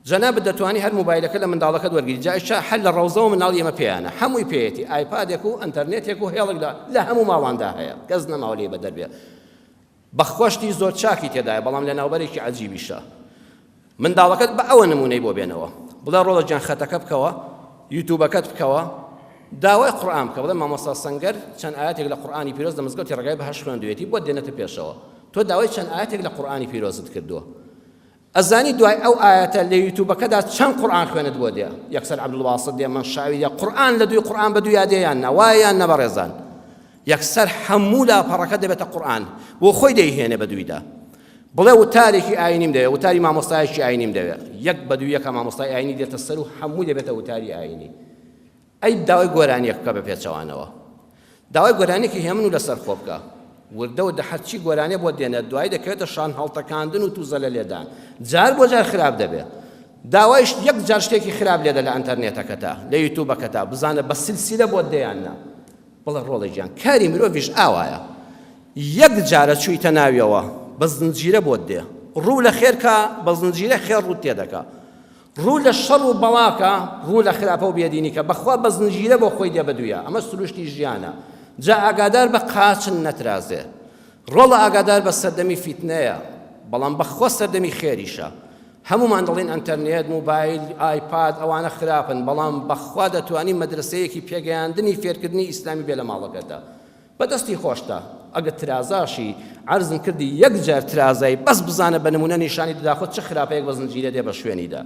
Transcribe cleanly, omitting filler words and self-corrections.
جەنابت دەتوانی هەر موبایلەکە لە منداڵەکەت وەرگری جا ئیشا هەر لە ڕەوزەوە منداڵی ئێمە پێیانە هەمووی پێیەتی ئایپادێک و ئەنتەرنێتێک و هێڵێک لە لە هەموو ماڵاندا هەیە کەس نەماوە لێی بەدەر بێ بەخوەشتی زۆر چاکی تێدایە بەڵام لە ناوبەرێکی عەجیبیشە منداڵەکەت بە ئەوە نمونەی بۆ بێنەوە بڵێ ڕۆڵە گیان خەتەکە بکەوە یوتوبەکەت بکەوە داوای قورئان بکە بڵێ مامۆستا سەنگەر چەند ئاەتێک لە قورئانی پیرۆز لە مزگەوتی ڕێگای بەهەشت خوێندوێتی بۆت دێنێتە پێشەوە تۆ داوای چەند ئاەتێک لە قورئانی پیرۆزت کردووە ئەزانی دوای ئەو ئایەتە لە یوتوبەکەدا چەند قورئان خوێنت بۆ دێ یەکسەر عەبدولباسط دێ مەنشاوی دێ قورئان لە دوی قورئان بە دویا دێ یان نا وایە یان نە بەڕێزان یەکسەر هەموو لاپەڕەکە دەبێتە قورئان بۆ خۆی دەیهێنێ بە دویدا بڵێ وتارێکی ئاینیم دەوێ وتاری مامۆستایەکی ئاینیم دەوێ یەک بە دوی یەکە مامۆستای ئاینی دێتە سەر و هەمووی دەبێتە وتاری ئاینی ئەی داوای گۆرانیەک بکە بە پێچەوانەوە داوای گۆرانیەکی هێمن و لەسەر خۆ بکە وردە وردە هەرچی گۆرانیە بۆ دێنێت دوایی دەکەوێتە شان هەڵتەکاندن و توزەلە لێدان جار بۆ جار خراپ دەبێ داوای یەک جار شتێکی خراپ لێدە لە ئەنتەرنێتەکەتا لە یوتوبەکەتا بزانە بە سلسلە بۆت دێیان نا بڵێ ڕۆڵە گیان کاری مرۆڤیش ئاوایە یەک جارە چوویتە ناویەوە بە زنجیرە بۆت دێ ڕوو لە خێرکە بە زنجیرە خێر ڕوو تێدەکە ڕوو لە شەڕ و بەڵا کە، ڕوو لە خراپە و بێدینی کە، بەخوا بە زنجیرە بۆ خۆی دێ بە دویا، ئەمە سروشتی ژیانە، جا ئاگادار بە قاچت نەترازێ. ڕۆڵە ئاگادار بە سەردەمی فیتنەیە، بەڵام بەخوا سەردەمی خێریشە. هەموومان دەڵێین ئەنتەرنێت، موبایل، ئایپاد ئەوانە خراپن، بەڵام بەخوا دەتوانی مەدرەسەیەکی پێگەیاندنی فێرکردنی ئیسلامی بێ لە ماڵەکەتدا. بە دەستی خۆشتە ئەگە ترازاشی عەرزم کردی یەک جار ترازای بەس بزانە بە نمونە نیشانی دەدا خۆ چ خراپەیەک بە زنجیرە دێ بە شوێنیدا.